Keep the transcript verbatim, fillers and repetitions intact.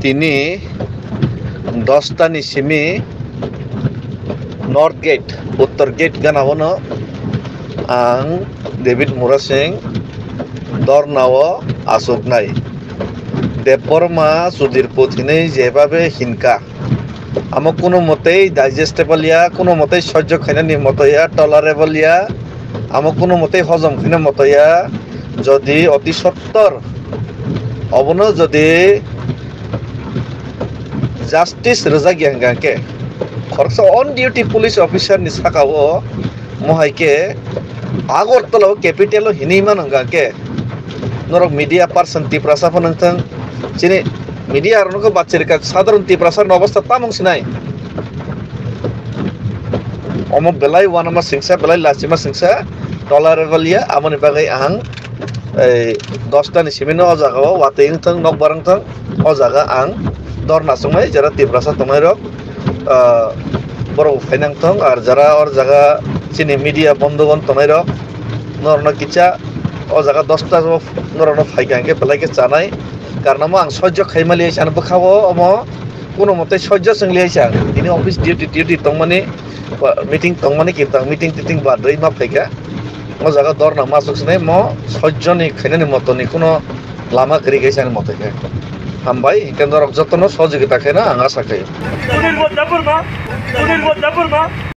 Tini dosta ni simi North Gate, Uttor Gate gana o no ang David Murasing dorna o aswknai. Debbarma Sudir Puth hinwi jebabe hinka, amo kuno motei digestible ya, kuno motei sojjo khainani moto ya, tolerable ya, amo kuno motei hojom khaina moto ya. Jodi oti sottor obono jodi justice rwjak ya hwnka khe, khoroksa on duty police officer ni saka o mohai khe Agartala o capital o hinwi mano hwnka khe, norok media person Tiprasa phano wngthang, chini media rokno khe bachirika sadharon Tiprasa ni obostha tamung sinai. Omo belai uanama singsa, belai lachima singsa, tolerable ya, aboni bagwi ang ei dosta ni simi no o jaga o watwi wngthang, nokbar wngthang, o jaga ang dorna chwngnai, jara Tiprasa tongnai rok, ah, borok phai nang thang, ar jara or jaga chini media bondhu gon tongnai rok, norokno kisa o jaga dosta o norokno phai kha hwnkhe belai khe chanai, karnamo ang sojjo khai mali, ang bwkha o omo kuno mote sojjo chwng liya ang, tini office duty, duty tongmani, meeting tongmani, kintu ang meeting titing badwi ma phaikha. O jaga dorna masuk sinai mo sojjoni khainani motoni kuno lama kwrwi kaisa ni moto khe. Hambai, hwnkhe norok jotono sojogita khaina ang asa khaio.